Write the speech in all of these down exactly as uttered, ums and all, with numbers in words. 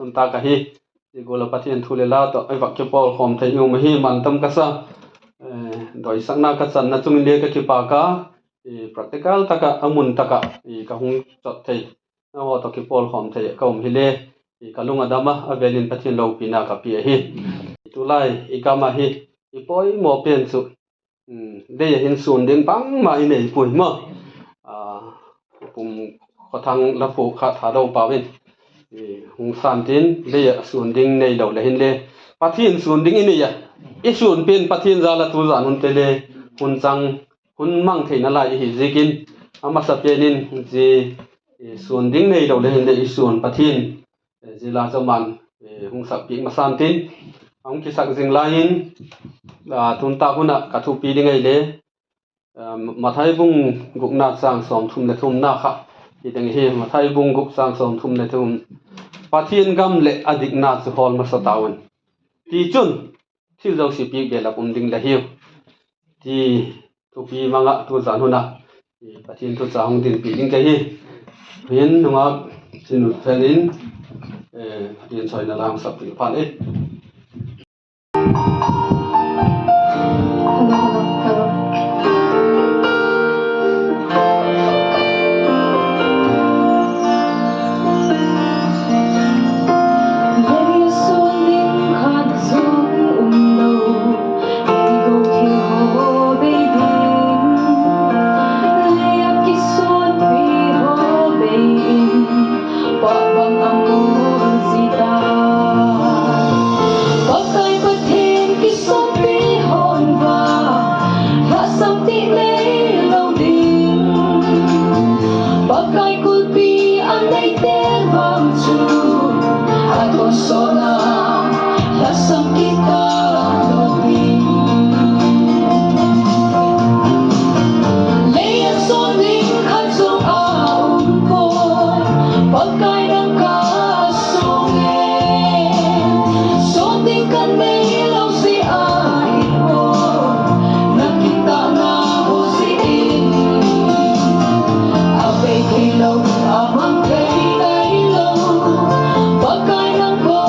Tun tak ahi, zia gual ah Pathian thu le la tawh i vak kipawlkhawm thei i um ahi, man tam ka sa. Doisakna ka channa chung in le ka kipâk a, practical tak ah a mun tak ah ka hung chot thei, nanghaw tawh kipawlkhawm thei ka um hile, ka lung a dam a, a vêl in Pathian lopina ka pia ahi. Tulai i gam ah hi i poimaw pen chu, lei ah hin suan ding bangma i nei puai maw. Pum Khawthang la phuak kha Thadou pau in hung san tin, lei ah suan ding neilo le hinle, Pathian suan ding i nei a, i suan pen Pathian jal a tu zan hunte le hun chang, hun mang theina lai i hi ziakin, a masa pen in zia suan ding neilo le hinle i suan Pathian, zia la chu man hung sak piak masan tin, a hung kisak zing lai in, tun tak hun ah ka thupi ding ahile, Mathai bung gukna châng sawmthum leh thumna kha hi ding hi. Mathai bung guk châng sawmthum leh thum, Pathian gam leh a dikna chu hawl masa tau in, tichun thil zosia piak belap um ding la hiu, ti thupi mang ah tu zan hun ah Pathian thu cha hung dinpi ding ka hi. Hin nungak Chinutphel in Pathian chawina la hung sak piak phat e. Lei a suan ding khat zong um lo, ei go thil haw bei ding. Lei a kisuanpi haw bei in, pâk bang a mawl zi ta. Pakai Pathian kisuanpi hawn va, lhasam ti nei lo ding. Pakai kulpi a neite vang chu, a tawsawn a, lhasam kit ta lo ding. Lei a suan ding khat zong a um pua, Pakai nang ka suan e. Suan ding ka nei lo zi ahi pua, na kintâkna haw zi in. A bei thei lo, a mang thei nai lo, Pakai nang ka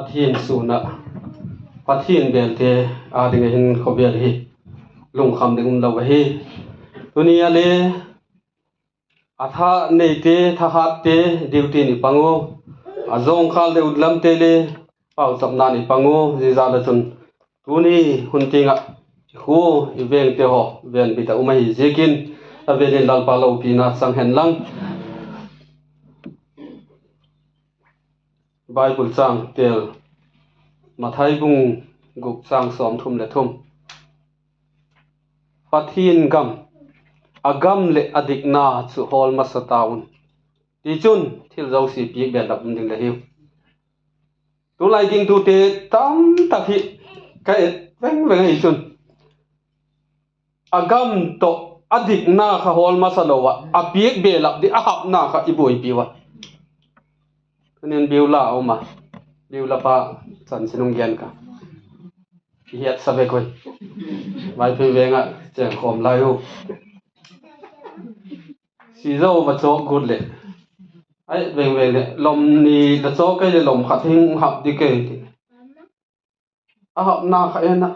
Pathian sûn ah, Pathian bêlte â ding ah hin khawvel hi lungkham ding um lo ahi. Tuni a le a tha neite, thahatte duty in i pang u, a zawngkhâl deu lamte le pauchapna'n i pang u, ziazala chun tuni hun tiang ah i khua i vengte haw venbit ah um ahi ziakin, a vêl in Lalpa lopina chang hen lang. Bible châng tel, Mathai bung guk châng sawmthum leh thum. Pathian gam, a gam leh a dikna chu hawl masa ta un, tichun thil zosia piak belap um ding la hiu. Tulai gingtute tamtak hi ka et veng veng ahi chun, a gam tawh a dikna kha hawl masa lo ah, a piak belap ding a hapna kha i buaipi ua. Tunin biula a um a, biula pa chanchin hung gen ka, i hiatsa vek ui. Vaiphei veng ah chêngkhawm lai u, si zo va chawk gut leh, ai veng veng leh lom ni la chawk kei leh lom khat hing hap di kei ti. A hapna kha en a,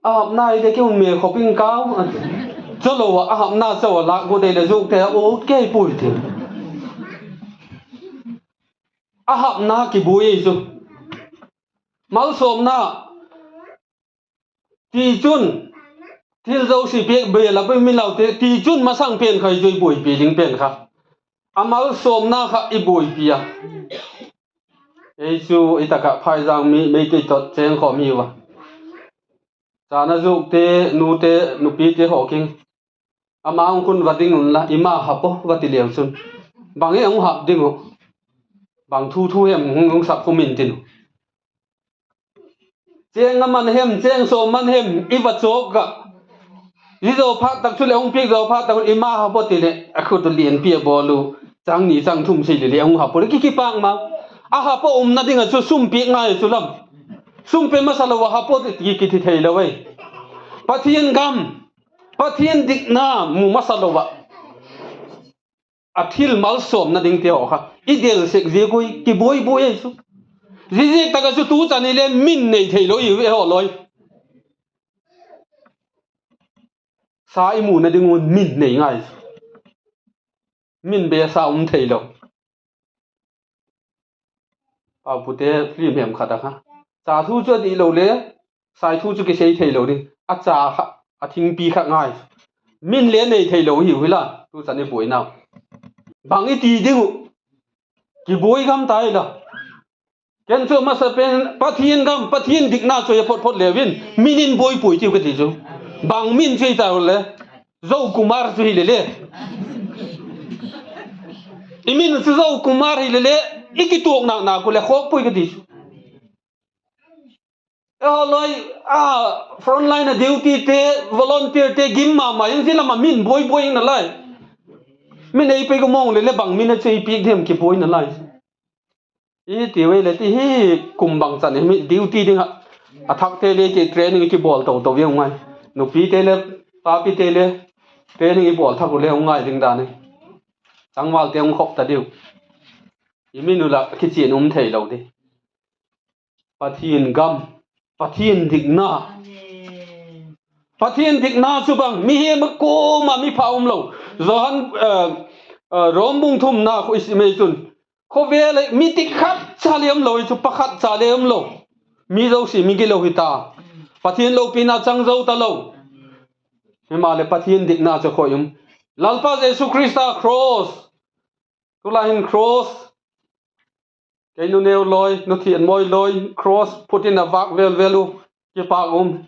a hapna i de ki um me khop ing kau, a ti. Chalo ah a hapna chau a lâk gut ei leh zukte a ut kei puai ti. A hapna kibuai ei chu. Malsawmna, tichun thil zosia piak belap um i laute, tichun masang pen kha i chu i buaipi ding pen kha, a malsawmna kha i buaipi a. Ei chu i tak ah phaizang mi Meitei tawh chêngkhawm i ua, chana zukte, nute, nupite haw kiang, ama hung khun va ding unla, i ma hap aw va ti leu chun, bang i hung hap ding uh? Bang thu thu hem hung, hung sak khum in tin uh. Chêng a man hem, chêng sawm man hem i va chawk ah, zia zaw phat tak chuleh hung piak zaw phat tak chun i ma hap aw ti leh a khut u lianpi a bawl u, chang ni chang thum si leh leh hung hap aw leh ki kipâk ma. A hap aw umna ding ah chu sum piak ngai chu lam. Sum pe masa lo ah hap aw ti ki, kiti theilo ei. Pathian gam, Pathian dikna mu masa lo ah, a thil malsawmna dingte haw kha i del sek ziak ui kibuai buai ei chu. Ziaziak tak ah chu tu chan i le min nei theilo i ve haw lawi. Sa i muna ding un min nei ngai chu. Min be sa um theilo. Paupute film hem khat a kha, cha thu chu a dilo le, sai thu chu kisei theilo ding a, cha kha, a thingpi kha ngai. Min le nei theilo hiu hila tu chan i buainau. Bang i ti ding uh? Kibuai gam tai la. Ken chu a masa pen Pathian gam, Pathian dikna chu a phot phot leu in min in buaipuai tiu ka ti chu. Bang min chu i ta le, Zo Kumar chu hile le, i min chu Zo Kumar hile le, i kituak nak nak u le khawkpui ka ti chu. E haw lawi, a, frontline a dutyte, volunteerte gim ma ma in zia lam ah min buai buai ing nalai. Min ei pei ka mawng le le bang min a chu i piak diam kibuai nalai. I ti ve le ti hi, kum bang chan i mi duty ding ah, a thakte le ki training kibawl to to ve u ngai. Nupite le papite le training i bawl thak u le u ngai ding dan i, tangvalte hung khop ta diu. I min u la kichian um theilo di. Pathian gam, Pathian dikna, Pathian dikna chu bang, mihing a kuama mi pha um lo. Johan, Rom bung thumna khu i sim ei chun, khawvel ah mi dik khat cha le um lo i chu, pakhat cha le um lo. Mi zosia mi gilo hi ta, Pathian lopina chang zo talo. Himaleh Pathian dikna chu khoi um? Lalpa Jesu Khrista cross, tulai hin cross, kei nu neu lawi, nu thian mawi lawi, cross phut in a vâk vel vel u, kipâk um.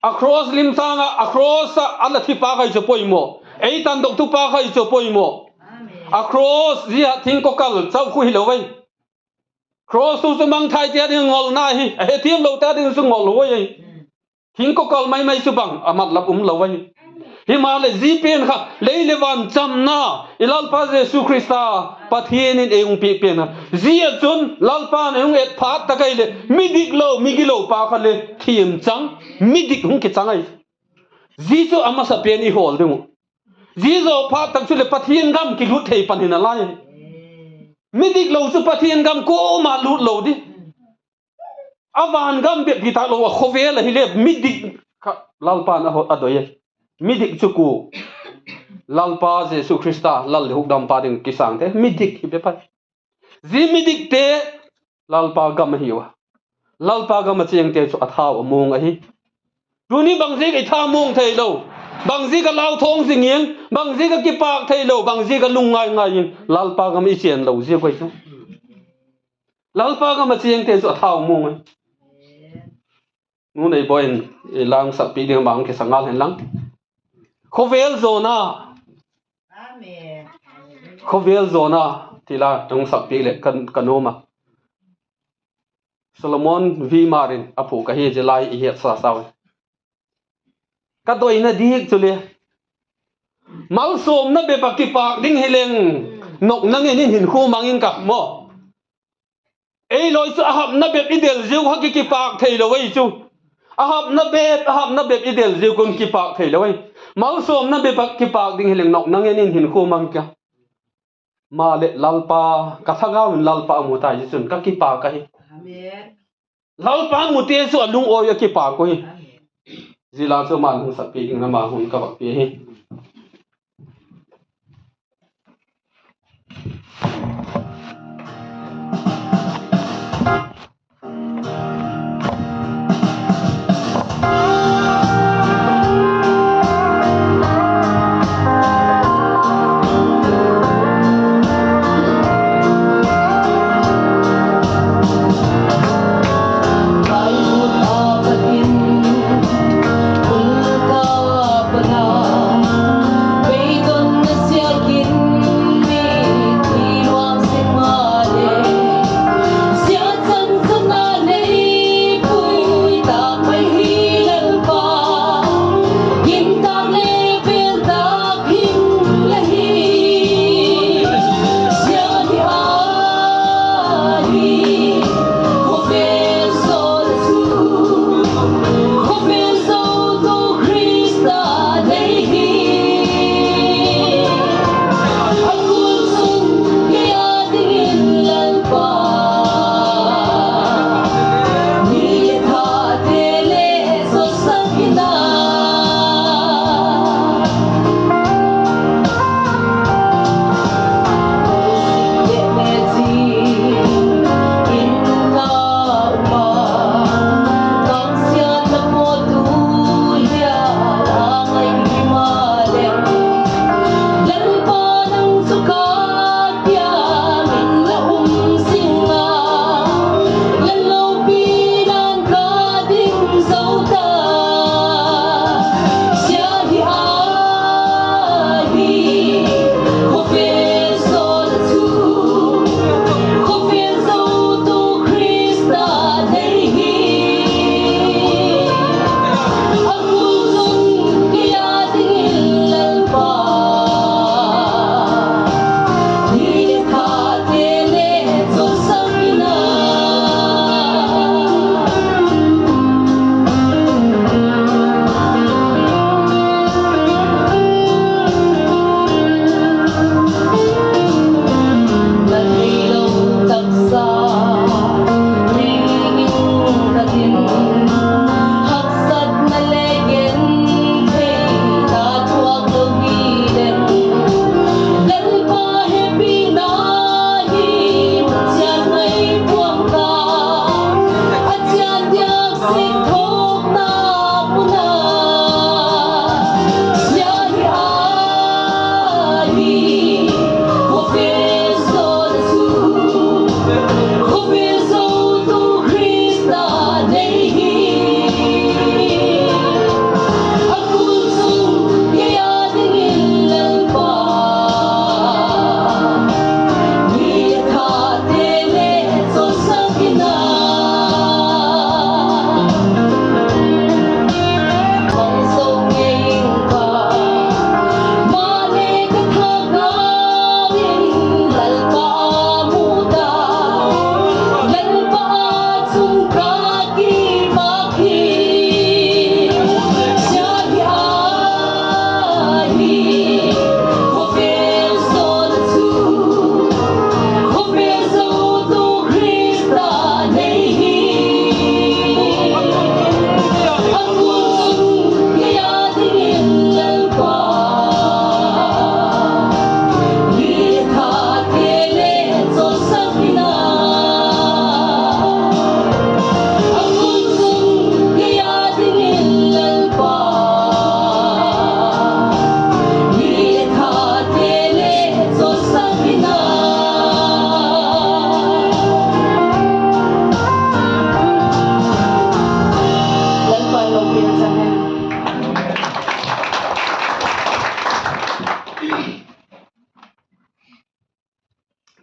A cross lim sâng ah, a cross ah a la thi pa kha i chu poimaw, ei tandoktu pa kha i chu poimaw. A cross zia thingkokal chau khu hilo ai. Cross thu chu mangthaite â ding ngolna hi, a hethiamlote â ding chu ngol huai ai. Thingkokal mai mai chu bang a matlap um lo ai. Himaleh zia pen kha lei leh van chamna, i Lalpa Jesu Khrista, Pathian in ei hung piak pen a. Zia chun Lalpa'n ei hung et phat tak ahileh mi dik lo, mi gilo pa kha le thiam chang, mi dik hung kichang ai. Zia chu a masa pen i hawl ding uh. Zia zaw phat tak chuleh Pathian gam kilut thei pan hi nalai. Midik lo chu Pathian gam kuama lût lo di. A van gam bep hi talo a, khawvel ahile midik kha Lalpa'n a doi e. Midik chu kua? Lalpa Jesu Khrista Lal leh Hukdampa ding kisângte midik hi bep ahi. Zia midikte Lalpa gam ahiu a, Lalpa gam ah chêngte chu a thau a muang ahi. Tuni bangziak i tha muang theilo, bangziak a lauthawng zing in, bangziak a kipâk theilo, bangziak a lungngai ngai in Lalpa gam i chên lo ziak uh chu, Lalpa gam ah chêngte chu a thau muang ahi. Nu Neiboi in la hung sakpiak ding ama hung kisa ngal hen lang. Khawvel zawna, khawvel zawna ti la hung sakpiak leh ka nuam a. Solomon Wiemer in a phuak ahi, zia lai i hiatsa sau. Ka doina dik chule, malsawmna bep ah kipâk ding hileng, nokna ngen in hinkhua mang ing ka maw. Ei lawi chu a hapna bep i del ziak kha ki, kipâk theilo ei chu. A hapna bep, a hapna bep i del ziak un kipâk theilo ei. Malsawmna bep ah kipâk ding hileng nokna ngen in hinkhua mang ka. Maleh Lalpa, ka thagau in Lalpa mu tai, zia chun ka kipâk ahi. Lalpa mute chu a lungawi a kipâk uh hi. Zia la chu ama hung sakpiak dingin ama hun ka vak pia hi.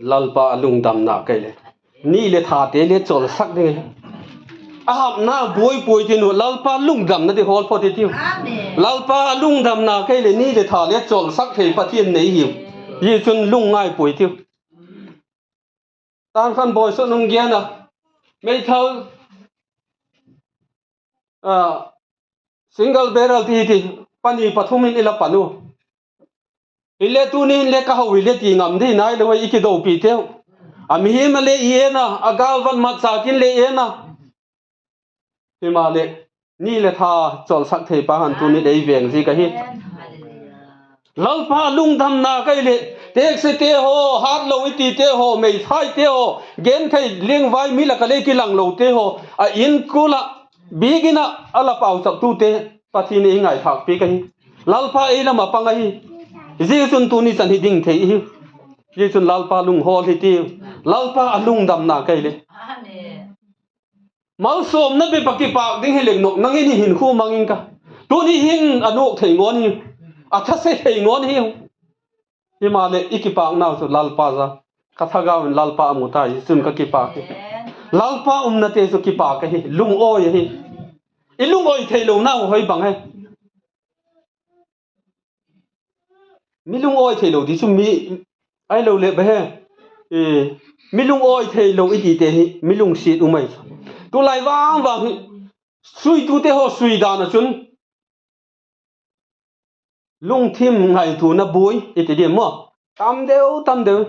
Lalpa a lungdamna kei leh, ni leh thate le chawlsak ding ahi. A hapna buai puai tin u, Lalpa lungdamna di hawl phot i tiu. Lalpa a lungdamna kei leh ni leh tha le chawlsak thei Pathian nei hiu. Zia chun lungngai puai tiu. Tangkhan Boisot nung gen a, meithal, single barrel ti ti, pani pathum in i la pan u. Hile tuni in le ka ho hile ti ngam di nai lo a, i kidopiteu. A mihing a le i en a, a gâlvan matchâk in le en a. Himaleh, ni leh tha chawlsak thei pa han tuni ei veng ziak ahi. Lalpa lungdamna kei leh, teksete haw, hâtlo i tite haw, meithaite haw, genthei lengvai mi lak a le kilanglote haw, a inkuan ah, biakin ah a la pauchaptute, Pathian ei ngaithâkpiak ahi. Lalpa ei lam ah pang ahi. Zia chun tuni chan hi ding thei ihiu. Zia chun Lalpa lunghawl hi tiu. Lalpa a lungdamna kei leh, malsawmna bep ah kipâk ding hileh nop nang in i hinkhua mang ing ka. Tuni hin a nuak thei ngawn hiu. A thase thei ngawn hiu. Himaleh i kipâknau chu Lalpa za, ka thagau in Lalpa a mu tai, zia chun ka kipâk hi. Lalpa umnate chu kipâk ahi, lungawi ahi. I lungawi theilonau hoi bang he? Mi lungawi theilo ti chu mi, ahiloleh bang he, mi lungawi theilo i tite hi mi lungsiat um ai. Tulai vang vang hi suitute haw sui dan ah chun lungthim ngaituana buai i ti diam maw? Tam deu, tam deu.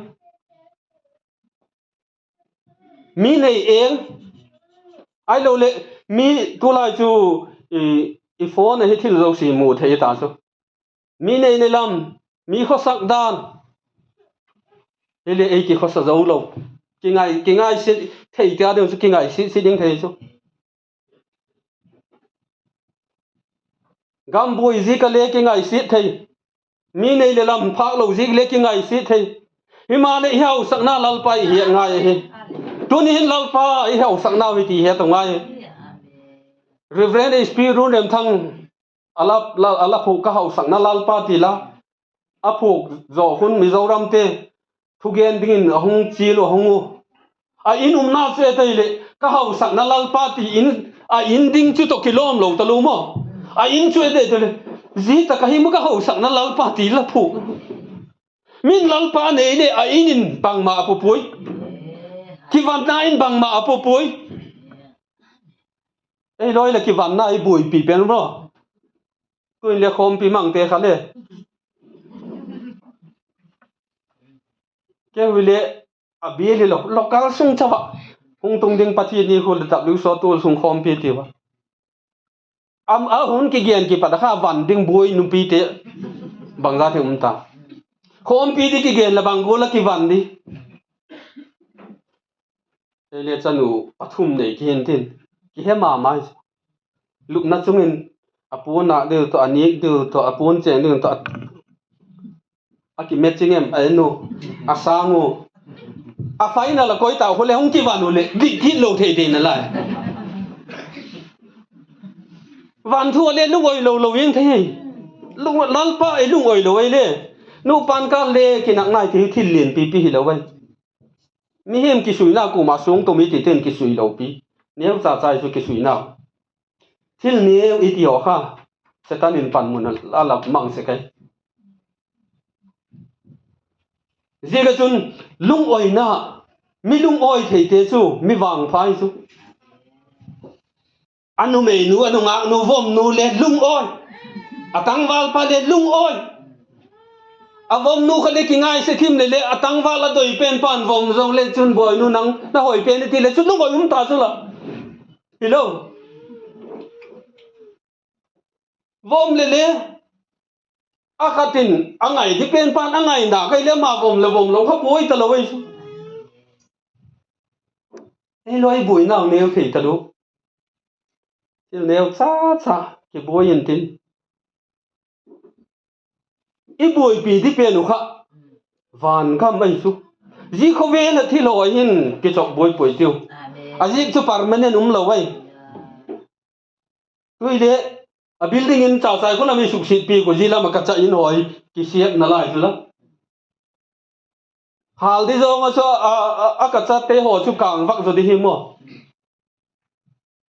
Mi nei eng, ahiloleh mi tulai chu i phone ah hi thil zosia mu thei ta chu. Mi nei nei lam, mi khawsak dan. Hile ei kikhawsa zo lo. Kingai, kingaisit thei tia deu chu kingaisit si ding thei chu. Gam buai ziak a le kingaisit thei. Mi nei leh lam phâk lo ziak le kingaisit thei. Himaleh i hausakna Lalpa i hiat ngai ahi. Tuni hin Lalpa i hausaknau hi ti hiat ngai. Reverend H P Runremthang a la, a la phuak Ka Hausakna Lalpa ti la, a phuak zaw khun Mizoramte thugen dingin a hung chial uh a hung u. A in umna chu et ahileh Ka Hausakna Lalpa ti in, a in ding chu tawh kilawm lo talu maw. A in chu et ahileh, zia tak ahi maw Ka Hausakna Lalpa ti la phuak. Min Lalpa nei leh a in in bangma a pu puai. Kivanna in bangma a pu puai. Ei lawi leh kivanna i buaipi pen maw. Tu'in le khawmpi mangte kha le, kei hileh a bial hilo, local sung chau ah hung tung ding Pathian ni khu le W S O tual sung khawmpi tiu a. A hun kigen kipat a kha van ding buai nupite bangzat hi um ta. Khawmpi di kigen la bang gual a kivan di. Ei le chanu pathum nei kihin tin, kihe ma mai. Lupna chung in a puan nâk diu tawh, a nîk diu tawh, a puan chêng diu tawh, a kimatching em a en u, a sâng u. A final a koi tau khu leh hung kivan u leh dik kit lo thei ding nalai. Van thu a le lungawi lo lo ing thei. Lalpa i lungawi lo ai le, nupa'n kâl le kinak nai ti hi thil lian pipi hilo ai. Mihing kisuina kuama suang tum i ti ten kisui lopi. Neu cha cha chu kisuina. Thil neu i ti haw kha Setan in panmun a la mang sek ai. Ziak a chun lungawina, mi lungawi theite chu mi vangpha hi chu. A numeinu, a nungaknu, vawmnu le lungawi. A tangvalpa le lungawi. A vawmnu kha le kingaise thim le le a tangval a doi pen pan vawm zo le chun, Bawinu, nang na hoi pen i ti le chu lungawi um ta chu la. Hilo. Vawm le le a khat in a ngai di pen pan a ngaina kai le ama vawm le vawm lo kha buai talo ai chu. Ei lawi buainau neu thei talo. Thil neu cha cha kibuai intin, i buaipi di pen uh kha van gam ahi chu. Zia khawvel a thil haw hin kichawk buai puai tiu. A ziak chu permanent um lo ai. Tu'in le a building in cha chai khun a mi suksiat piak uh, zia lam ah ka cha in haw kisiatna lai chu la. Phal di zawng a chu a, a, a ka chate haw chu kângvak zaw di hi maw.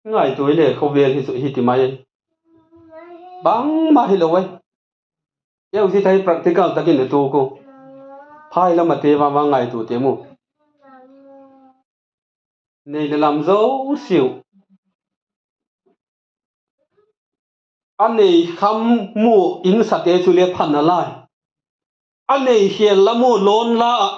Ngaitua i le khawvel hi chu hiti mai. Bangma hilou ai. Eu zi thai practical tak in a tuak u. Phai lam a te vang vang ngaitua te mu. Nei le lam zosiau. A nei kham mu insate chu le phan a lai. A nei khêl lam u lawn la ah,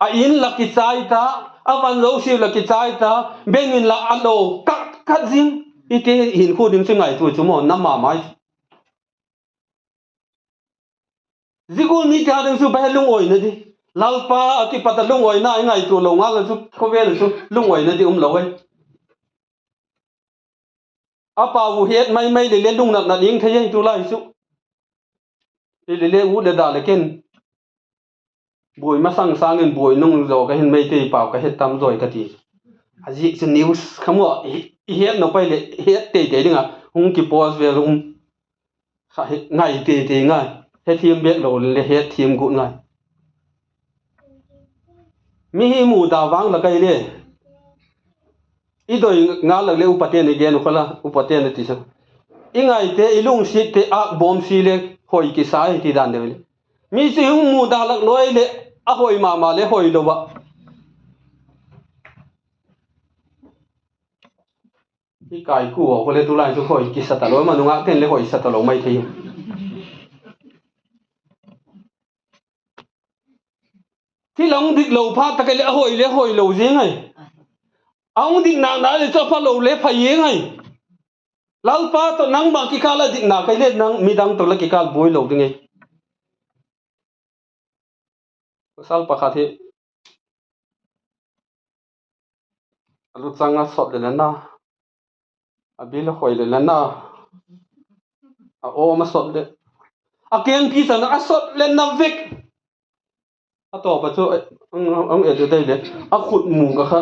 a in la kichai ta, a van zosiau la kichai ta, beng in la a lo kat kat zing. I te hinkhua ding chu ngaitua chu maw, na ma mai. Zia gual mite â ding chu bang he lungawina di. Lalpa a kipat a lungawina i ngaitua lo ngal a chu khawvel a chu lungawina di um lo ai. A pau u het mai mai leh le lungnatna ding thei ahi tulai chu. Hile le u le da le ken. Buai masang sâng in buai nung zaw ka hin Meitei pau ka het tam zaw ka ti. A ziak chu news kha maw, i, i het nop ai leh het tei tei ding a, hung kipost vel um. Kha he, ngai tei tei ngai. Hethiam bêk lo le hetthiam gut ngai. Mi hi mu da vang la kai le. I doi ngal lak le upate'n i gen u kha la, upate'n a ti sa. I ngaite, i lungsiatte âk bawm si le hoi kisa hi ti dan deu le. Mi chu hung mu da lak lo ai leh, a hoi ma ma le hoi lo ah. I kaiku a khu le tulai chu hoi kisa talo, ma nungâkte'n le hoi sa talo mai thei. Thil a hung dik lo phat tak a leh a hoi le hoi lo zing ai. A hung dik nâk nâk leh chu a pha lo le pha zing ai. Lalpa tawh nangma kikâl a dik nâk ai le nang midang tawh la kikâl buai lo ding ai. Pasal pakhat hi a luchang a sot le le na, a bil a khoi le le na, a awm a sot le, a kengpi chan a sot le na vek. A tawp a chu, a hung et dei le, a khut mûk a kha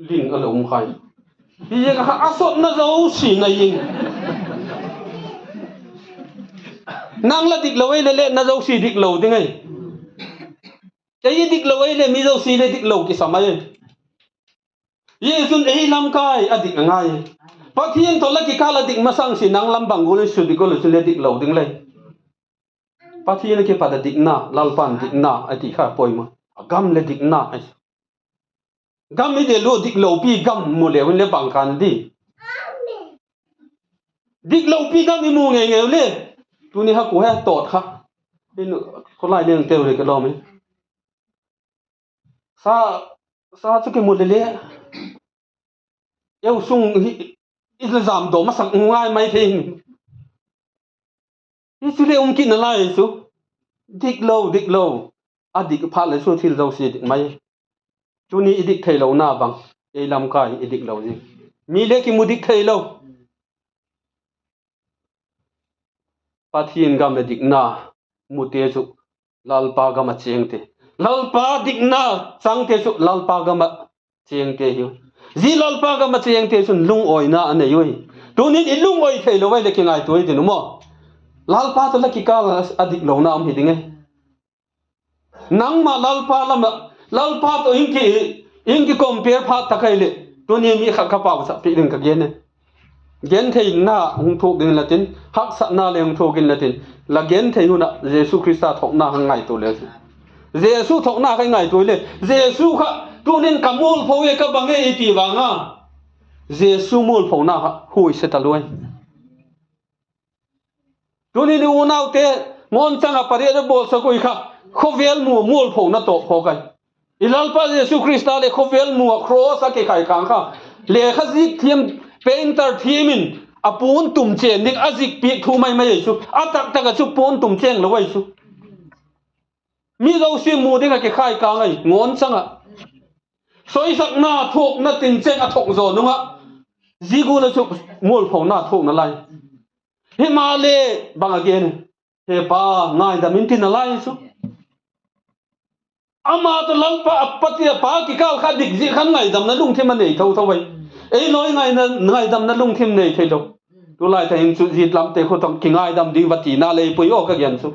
ling a lo um khai. Hi ziak a kha a sotna zosia nai in. Nang la dik lo ai le le na zosia dik lo ding ai. Kei i dik lo ai le mi zosia le dik lo kisa mai. Zia chun ei lam kai a dik a ngai. Pathian tawh la kikâl a dik masang si nang lam bang gual in su dik gual chun le dik lo ding lei. Pathian a kipat a dikna, Lalpa'n dikna a ti kha poimaw. A gam le dikna ahi. Gam i del u dik lopi gam mu leu in le bang kan di. Dik lopi gam i mu ngei ngei u le. Tuni ha ku he tawt kha. In khawlai leng teu le ka lawm i. Sa, sa chu kimu le le. Eu sung hi, i la zam daw masak ngai mai thei in. Hi chu le um kit nalai chu. Dik lo, dik lo. A dik phat le chu thil zosia dik mai. Tuni i dik theilona bang, ei lam kai i dik lo zing. Mi le kimu dik theilo. Pathian gam le dikna mute chu Lalpa gam a chêngte. Lalpa dikna changte chu Lalpa gam a chêngte hiu. Zia Lalpa gam a chêngte chun lungawina a nei ui. Tunin i lungawi theilo ai leh kingaitua i tin u maw. Lalpa tawh la kikâl a dik lona um hi ding e. Nangma Lalpa lam ah, Lalpa tawh in ki, in ki compare phat tak ai leh, tuni mi khat ka pauchap piak ding ka gen e. Gentheina hung thuak ding la tin, haksatna le hung thuak in la tin, la genthei hun ah Jesu Khrista thuakna kha ngaitua le chu. Jesu thuakna kha ngaitua le, Jesu kha tunin ka mualpho e ka bang e i ti vang a. Jesu mualphona kha huaise ta luai. Tunin i unaute, ngawnchang ah pariat a bawlsak ui kha, khawvel mu mualphona tawp khawk ai. I Lalpa Jesu Khrista leh khawvel mu ah cross a kikhai kâng kha, lekha zik thiam, painter thiam in a puan tum chên ding a zik piak thu mai mai ai chu, a tak tak ah chu puan tum chêng lo ai chu. Mi zosia mu ding ah kikhai kâng ai ngawnchang ah. Soisakna thuakna tin chêng a thuak zaw nung ah, zia gual ah chu mualphona thuak nalai. Himaleh bang a gen, he Pa, ngaidam in ti nalai chu. Ama tawh Lalpa a pati a pa kikâl kha dik zia khan ngaidamna lungthim a nei tho tho ai. Ei lawi ngaina, ngaidamna lungthim nei theilo. Tulai tak in chu zia lamte khu tawh kingaidam ding va tina lei pui aw ka gen chu.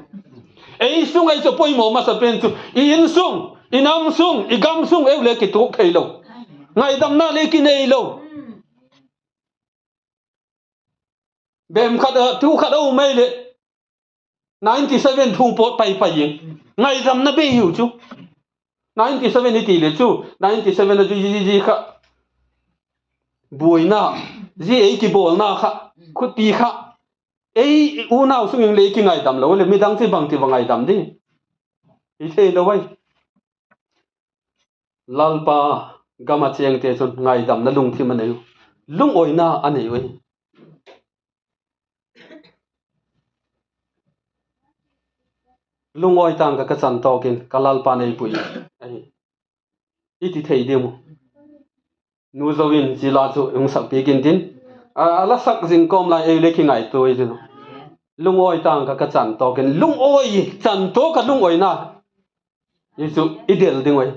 Ei sung ai chu poimaw masa pen chu i insung I nam sung, i gam sung eu le kituak theilo. Ngaidamna le kineilo. Bem khat ah, tu khat a um ei leh, ninety seven thu pawt pai pai in. Ngaidamna bei hiu chu. Ninety seven i ti le chu, ninety seven a chu zi, zi, zi kha. Buaina, zi ei kibawlna kha, khuti kha. Ei unau sung in le kingaidam lo leh midang chu bangti va ngaidam di. I theilo ai. Lalpa gam a chêngte chun ngaidamna lungthim a nei u. Lungawina a nei u hi. Lungawi tâng ka, ka chan tawk in ka Lalpa'n ei pui ahi, i ti thei diam u? Nu Zo in zia la chu hung sakpiak intin, a, a la sak zing kawm lai ei le kingaitua i tin. Lungawi tâng ka, ka chan tawk in, lungawi, chan tawk ah lungawina. Hi chu i del ding uh ahi.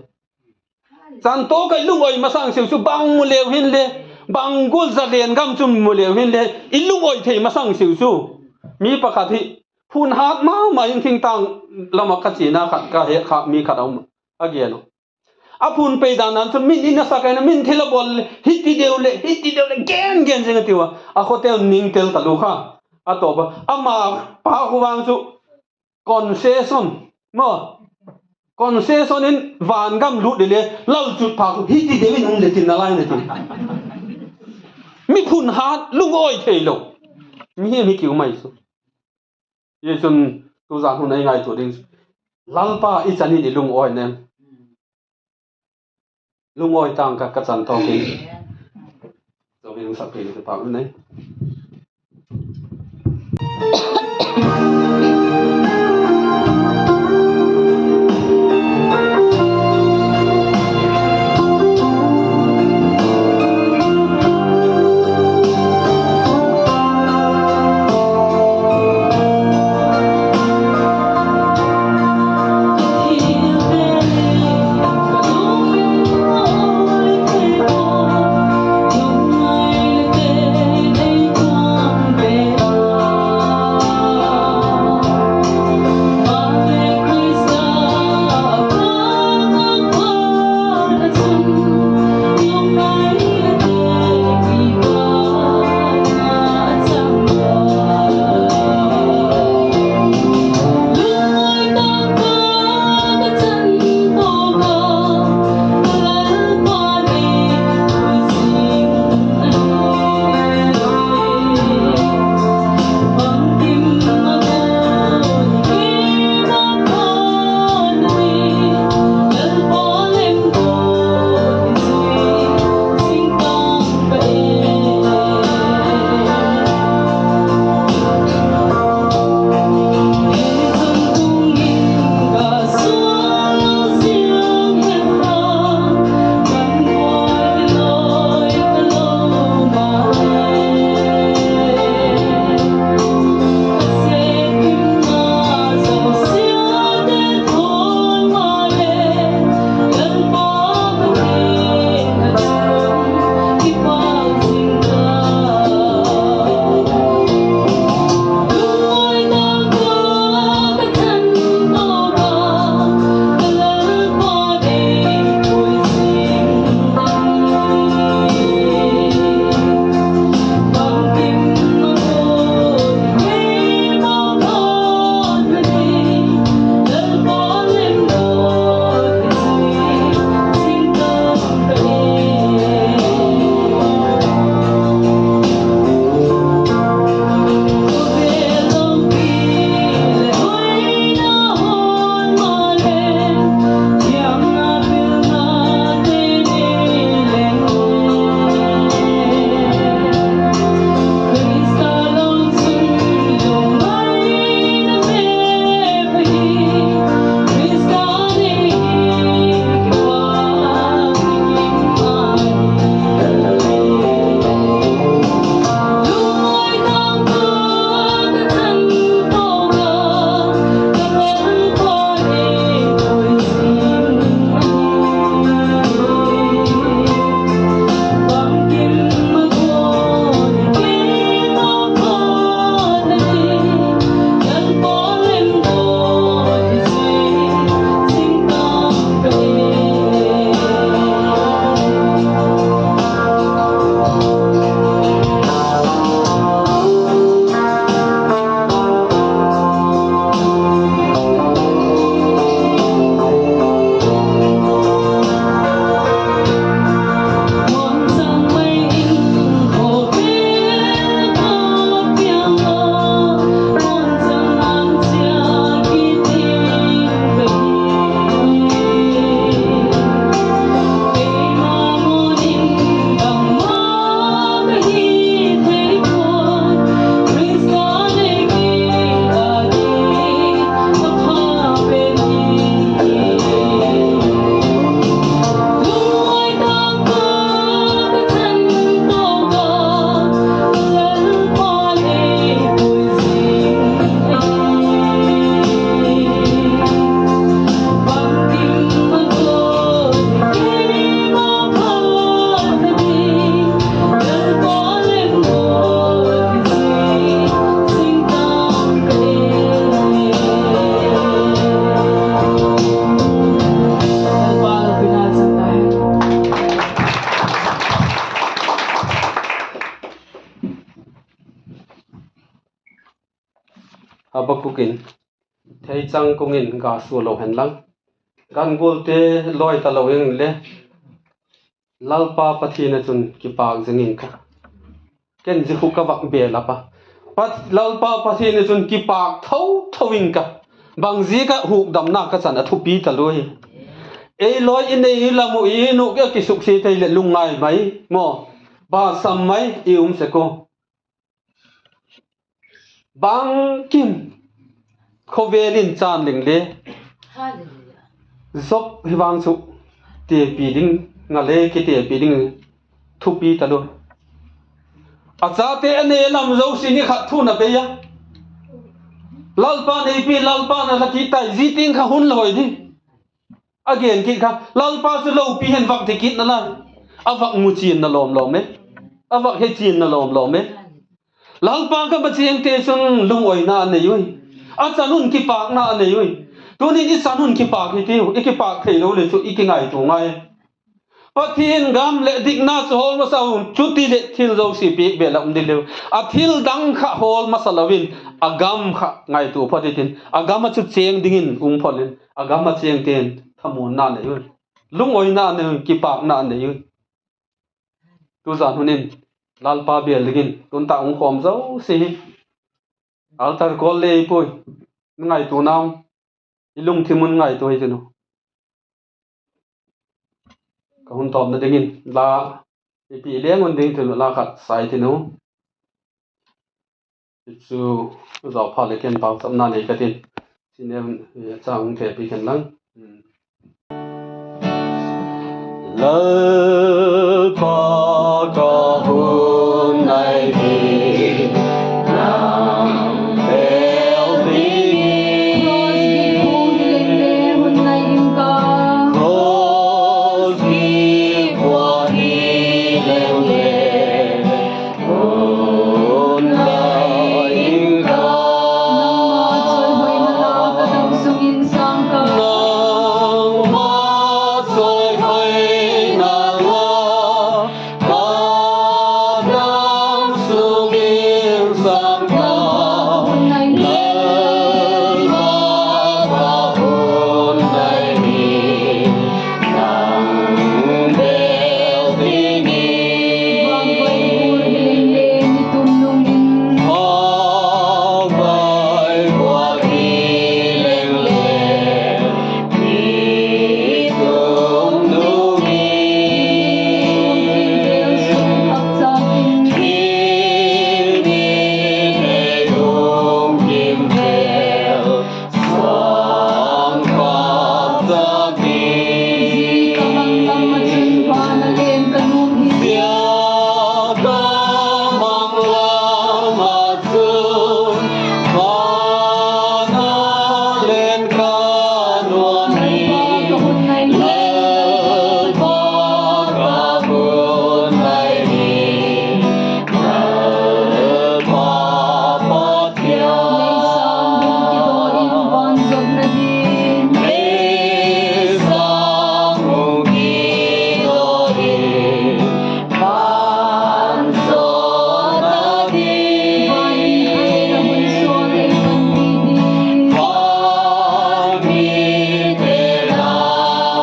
Chan tawk ah i lungawi masang siu chu bang mu leu hinle, bang gual zalen gam chu mu leu hinle, i lungawi thei masang siu chu. Mi pakhat hi phun hât ma ma in thingtâng lam ah ka chiana khat ka het kha mi khat a um a gen u. A phun pei dan dan chu min in a sak a, min thil a bawl le hiti deu leh, hiti deu leh gen gen zing a tiu a. A khawteu ning tel talu kha. A tawp a, ama pa khu vang chu concession, maw, concession in van gam lût le le, lalchutpha khu hiti deu in um le tin a lai na tin. Mi phun hât, lungawi theilo. Mihing hi ki um ai chu. Hi chun tuzan hun ei ngaitua ding chu, Lalpa i chan in i lungawi nem? Lungawi tâng ka, ka chan tawk in. Zo in hung sakpiak in kipak nei. Habakkuk in, theichang kung in ga sua lo hen lang, gan gualte lawi talo inle, Lalpa Pathian ah chun kipâk zing ing ka. Ken zia khu ka vak bel a pa. Lalpa Pathian ah chun kipâk tho tho ing ka. Bangziak ah hukdamna ka chan a thupi talu hi. Ei lawi i nei i lam uh i nu a kisuksiat thei leh lungngai mai maw, basam mai i um sek u. Bangkim khawvel in chân leng le, Job hi vang chu tepi ding, nga le kitepi ding thupi talu. A chate a nei lam zosia ni khat thu na bei a, Lalpa neipi, Lalpa na la kit tai, zia tiang kha hun la hoi di. A gen kit kha, Lalpa chu lopi hen vak ti kit nalai. A vak mu chianna lawm lawm e. A vak he chianna lawm lawm e. Lalpa gam a chêngte chun lungoina a nei ui. A chan un kipâkna a nei ui. Tuni'n i chan un kipâk hitiu, i kipâk theilo leh chu i kingaitua ngai. Pathian gam leh dikna chu hawl masa un, chutileh thil zosia piak bel a um ding leu. A thil dang kha hawl masa lo in, a gam kha ngaitua phot hitin, a gam ah chu chêng dingin um phot in, a gam a chêngte'n thamuanna nei ui. Lungoina nei ui, kipâkna nei ui. Tuzan hun in Lalpa bel dingin tun tak hung khawm zosia hi, altar call le i puai, ngaituanau, i lungthim un ngaitua hitiu. Ka hun tawpna dingin la i pi leng un ding thil la khat sai tiu. Chu zawpha leh ken pauchapna nei ka tin, chine chang thepi khen lang. Lalpa, ka hun nai hi, nang bel dingin, hun nai ing ka, cross hi pua hi leng le, hun nai ing ka. Nangma chawihoina la ka dam sung in sâng ka, nangma chawihoina la ka dam sung in sâng ka, Lalpa, ka hun nai hi, nang bel dingin. Vangvai gual hi leng le, mi tum nung in, vangvai gual hi leng le, mi tum nung in, thing in ei um kim vel, sâng ka, tak in, zia ka mang lam ah chun van a len ka nuam hi. Zia ka mang lam ah chun van a len ka nuam hi. Lalpa, ka hun nai hi, Lalpa, ka hun nai hi, Lalpa Pathian. Lei sâng hung kidaw in van zawtna ding, lei sâng hung kidaw in van zawtna ding, van mite na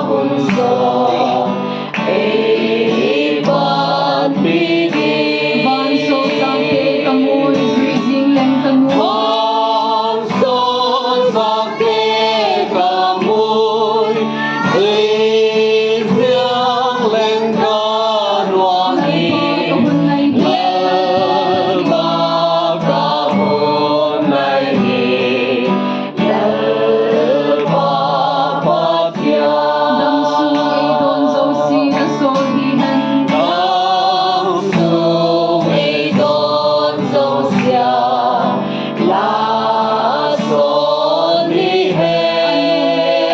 hun sawl ei panpi ding, van mite na hun sawl ei panpi ding. Vansawlchâkte ka mu ui, zui zing leng ka nuam, vansawlchâkte ka mu ui, zui zing leng ka nuam hi. Lalpa, ka hun nai hi, Lalpa Pathian. Damsung ei dawn zosia la sawl hi hen, damsung ei dawn zosia la sawl hi hen.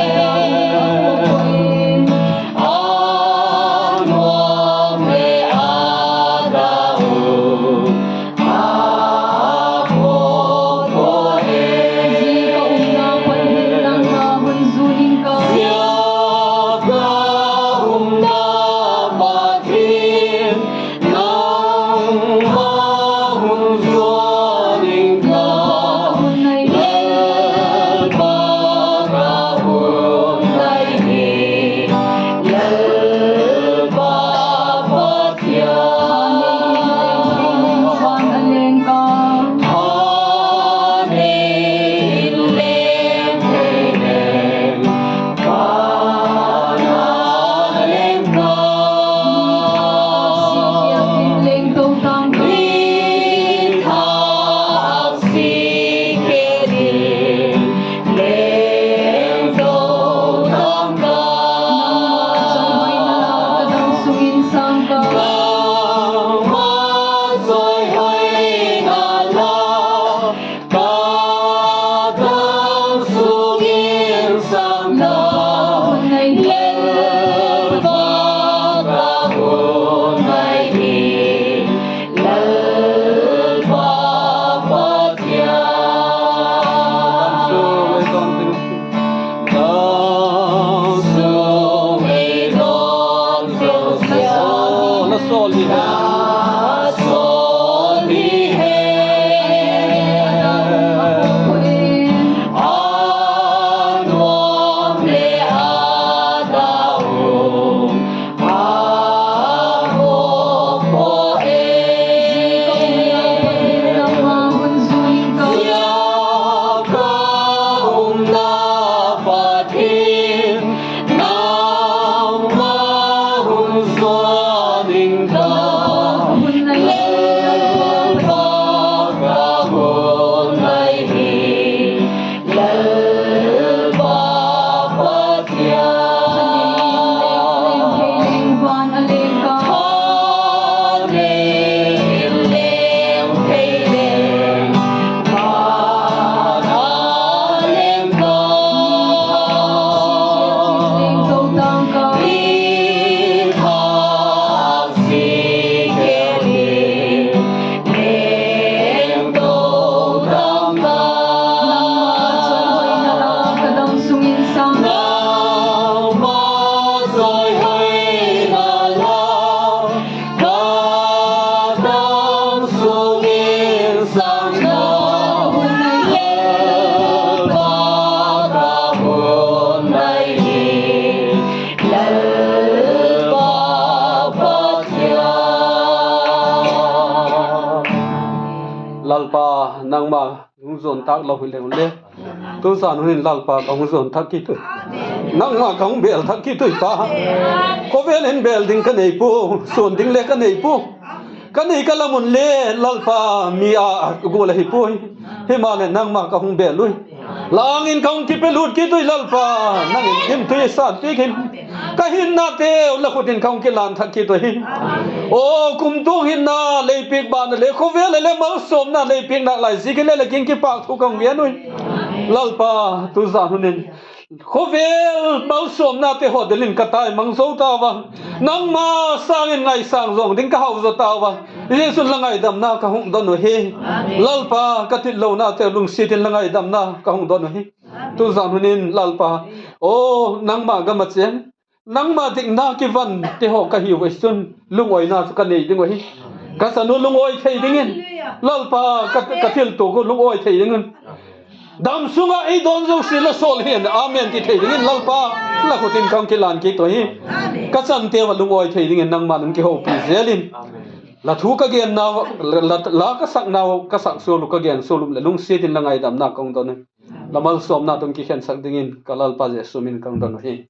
Pa, nangma hung zuan tâk lo hileng le, tuzan hun in Lalpa ka hung zuan thak kit ui. Nangma ka hung bêl thak kit ui Pa. Khawvel in bêl ding ka nei pua, suan ding le ka nei pua. Ka nei ka lam un le Lalpa, mi a gual ahi puai. Himaleh nangma ka hung bêl ui. La âng in ka hung kipelut kit ui Lalpa, nang in gimtui sâtpiak in. Ka hinnateu la khut in ka hung kilân thak kit uhi. Aw kumtuang hinna lei piak bâkna le khawvel ah le malsawmna lei piak nalai ziakin le la kiang kipâk thu ka hung gen ui. Lalpa, tuzan hun in khawvel malsawmnate haw del in ka tai mang zo tau a, nangma sâng in ngaisâng zawng ding ka hau zaw tau a, Jesu'n la ngaidamna ka hung don uhi. Lalpa, ka titlonateu lungsiat in la ngaidamna ka hung don uhi. Tuzan hun in Lalpa, aw nangma gam ah chêng, nangma dikna kivante haw ka hiu ahi chun, lungawina chu ka nei ding uhi. Ka chanu lungawi thei dingin, Lalpa, ka, ka thiltuak uh lungawi thei dingin, dam sung ah ei dawn zosia la sawl hin, amen ti thei dingin Lalpa, la khut in ka hung kilân kit uhi. Ka chanteu ah lungawi thei dingin nangma'n hung kihopi zel in, la thu ka gennau, la, la ka saknau, ka sak sual uh, ka gen sual uh leh lungsiat in la ngaidamna ka hung don uhi. La malsawmna tung kikhensak dingin ka Lalpa Jesu min in ka hung don uhi.